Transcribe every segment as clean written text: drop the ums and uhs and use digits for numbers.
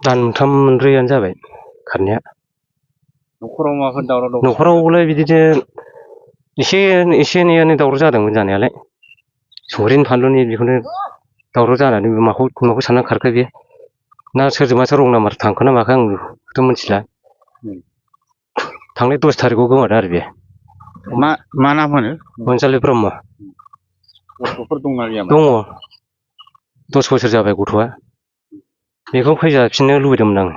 दान मोनथाम मोनब्रैयानो जाबाय खारनाया। न'खराव माबाफोर दावराव दं? न'खरावलाय बिदिनो एसे एनैयानो दावराव जादोंमोन जानायालाय। संख्रिनि फानलुनि बेखौनो दावराव जानानै माखौ साननानै खारखो बे ना सोरजोंबासो रं नाम्बार थांखो ना माखो आं बेखौथ' मिथिला। थांनाय 10 थारिखआव गोमादों आरो बे। मा नाम होनो? अनजालि ब्रह्म। गथ'फोर दंना गैयामोन? दङ 10 बोसोर जाबाय गथ'आ। बेखौ फैजाफिननो लुबैदोंमोन आं।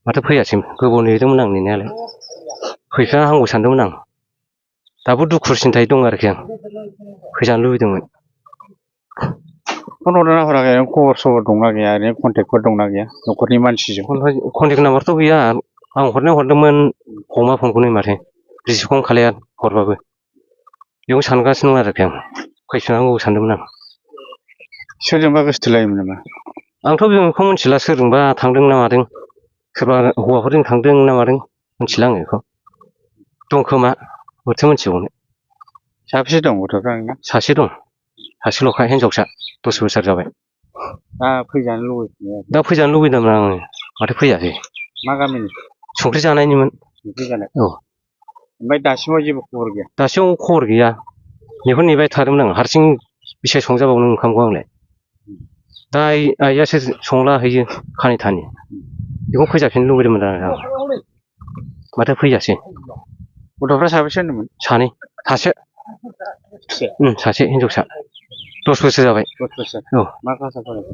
माथो फैयासै। गोबाव नेदोंमोन आं नेनायालाय। फैफिना हामगौ सानदोंमोन आं। दाबो दुखु सिन्थायै दं आरोखि आं। फैजानो लुबैदोंमोन। फन हरदोंना हराखै? खबर सबर दंना गैया? ओरैनो कन्टेक्टफोर दंना गैया न'खरनि मानसिजों? कन्टेक्ट नाम्बारथ' गैया। आं हरदोंमोन हमा फनखौनो माथो रिसिभखौनो खालाया हरबाबो। बेखौ सानगासिनो दं आरोखि आं। फैफिननांगौ सानदोंमोन आं। सोरजोंबा गोसथोलायोमोन नामा? आंथ' बेखौ मिथिला सोरजोंबा थांदों ना मादों। सोरबा हौवाफोरजों थांदों ना मादों मिथिला आं बेखौ। दं खोमा बोरैथो मिथिबावनो। साबेसे दं गथ'फ्रा नोंना? सासे दं। सासेल'खा हिनजावसा 10 बोसोर जाबाय। दा फैजानो लुबैफिनो? दा फैजानो लुबैदोंमोन आङो माथो फैयासै। मा गामिनि? संख्रि जानायनिमोन। संख्रि जानाय? औ। ओमफ्राय दासिमाव जेबो खबर गैया? दासिमाव खबर गैया। बेखौ नेबाय थादोंमोन आं। हारसिं बेसे संजाबावनो ओंखामखौ आंलाय। दा आइयासो संला हैयो खानिथानि। बेखौ फैजाफिननो लुबैदोंमोन आं। माथो फैयासै। गथ'फ्रा साबेसे होनदोंमोन? सानै। सासे हिनजावसा 10 बोसोर जाबाय। 10 बोसोर? औ। मा क्लासाव फरायखो?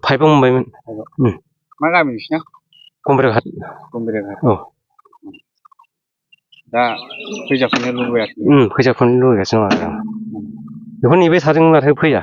5आव मोनबायमोन। मा गामि नोंसिना? गम्ब्रिघाट। गम्ब्रिघाट? औ। दा फैजाफिननो लुबैयाखै? फैजाफिननो लुबैगासिनो दं आरो आं। बेखौ नेबाय थादों माथो फैया।